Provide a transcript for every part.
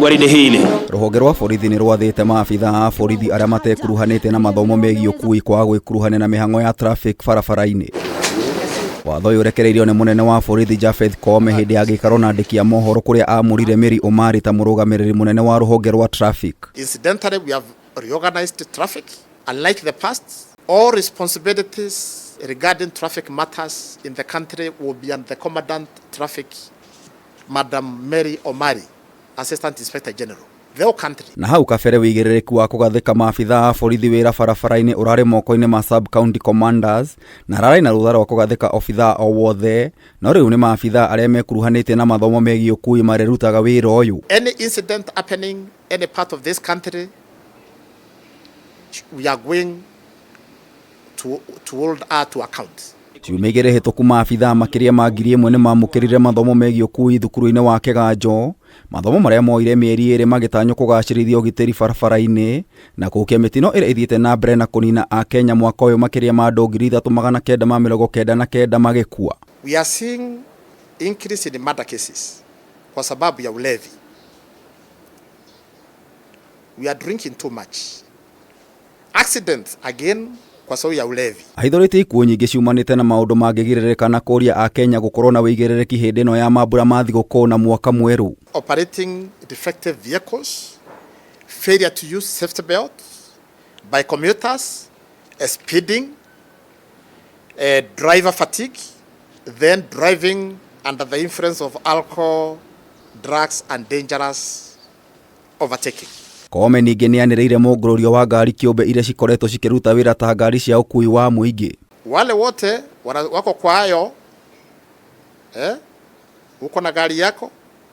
Gwaride hili. Rũhonge rwa borithi nĩ rwathĩte maabitha a borithi arĩa matekuruhanĩte na mathomo megiĩ ũkui kwaga gwĩkuruhania na mĩhang'o ya traffic barabara-inĩ. Watho ũyũ ũrekereirio nĩ mũnene wa borithi Japheth Koome hĩndĩ ya gĩikaro na andĩki a mohoro kũrĩa amũrire Mary Omari ta mũrũgamĩrĩri mũnene wa rũhonge rwa traffic. Incidentally, we have reorganized traffic. Unlike the past, all responsibilities regarding traffic matters in the country will be under the Commandant Traffic, Madam Mary Omari, Assistant Inspector General. The whole country. Na hau kabere wĩigĩrĩrĩku wa kũgathĩka maabitha a borithi wĩra barabara-inĩ ũrarĩ moko-inĩ ma sub county commanders na ararĩ na rũtha rwa kũgathĩka obithaa o wothe, no rĩu nĩ maabitha arĩa mekuruhanĩtie na mathomo megiĩ ũkui marĩrutaga wĩra ũyũ. Any incident happening any part of this country, we are going to hold her to account. Ciumia igĩrĩ hĩtũku maabitha makĩria ma 1000 nĩmamũkĩrire mathomo megiĩ ũkui thukuru-inĩ wa Kĩganjo, mathomo marĩa moire mĩeri 2 magĩtanywo kũgacĩrithia ũgitĩri barabara-inĩ na kũhukia mĩtino ĩrĩa ĩthiĩte na mbere na kũnina Akenya mwaka ũyũ makĩria ma andũ 3999 magĩkua. We are seeing increase in murder cases kwa sababu ya ulevi. We are drinking too much. Accidents again kwa sababu ya ulevi. Ahithũrĩtie ikuũ nyingĩ ciumanĩte na maũndũ mangĩgirĩrĩka na kũũria Akenya gũkorwo na wĩigĩrĩrĩki hĩndĩ ĩno ya mambura ma thigũkũ na mwaka mwerũ. Operating defective vehicles, failure to use safety belts by commuters, speeding, driver fatigue, then driving under the influence of alcohol, drugs and dangerous overtaking. Koome ningĩ nĩanĩrĩire mũngũrũrio wa ngari kĩũmbe iria cikoretwo cikĩruta wĩra ta ngari cia ũkui wa mũingĩ. Wale wote wako kwa hayo, uko na gari yako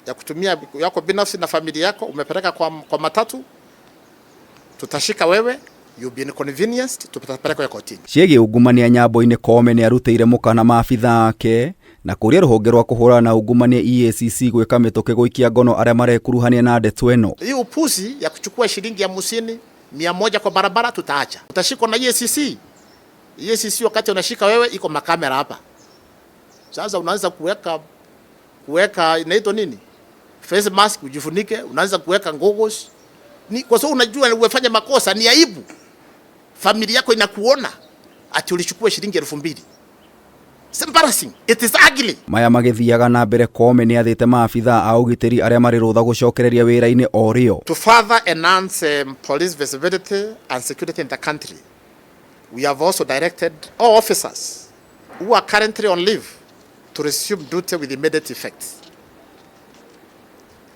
ya kutumia yako binafsi na familia yako umepeleka kwa matatu, tutashika wewe, you'll be inconvenienced, tutapeleka kwa kotini. Ciĩgiĩ ungumania nyambo-inĩ Koome nĩarutĩire mũkana maabitha ake na kũria rũhonge rwa kũhũrana na ungumania EACC gwĩka mĩtũkĩ gũikia ngono arĩa marekuruhania na ndeto ĩno. Hii upuzi ya kuchukua shilingi 50, 100 kwa barabara tutaacha. Utashikwa na EACC. EACC wakati unashika wewe iko makamera hapa. Sasa unaanza kuweka inaitwa nini? Face mask ujifunike, unaanza kuweka goggles. Ni kwa sababu unajua umefanya makosa, ni aibu. Familia yako inakuona ati ulichukua shilingi 2000. It's embarrassing. It is ugly. Maya magĩthiaga na mbere Koome nĩathĩte maabitha a ũgitĩri arĩa marĩ rũtha gũcokereria wĩra-inĩ o rĩo. To further enhance police visibility and security in the country, we have also directed all officers who are currently on leave to resume duty with immediate effect.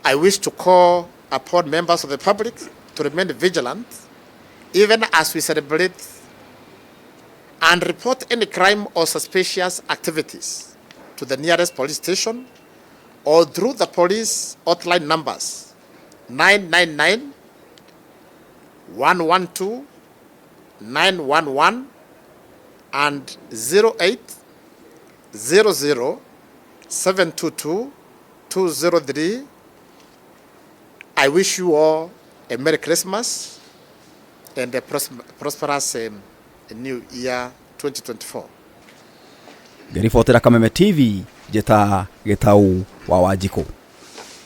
I wish to call upon members of the public to remain vigilant even as we celebrate and report any crime or suspicious activities to the nearest police station or through the police hotline numbers 999, 112, 911 and 0800 722 203. I wish you all a Merry Christmas and a prosperous New Year 2024. Ngĩribotera Kameme TV, njĩta Gĩtau wa Wanjikũ.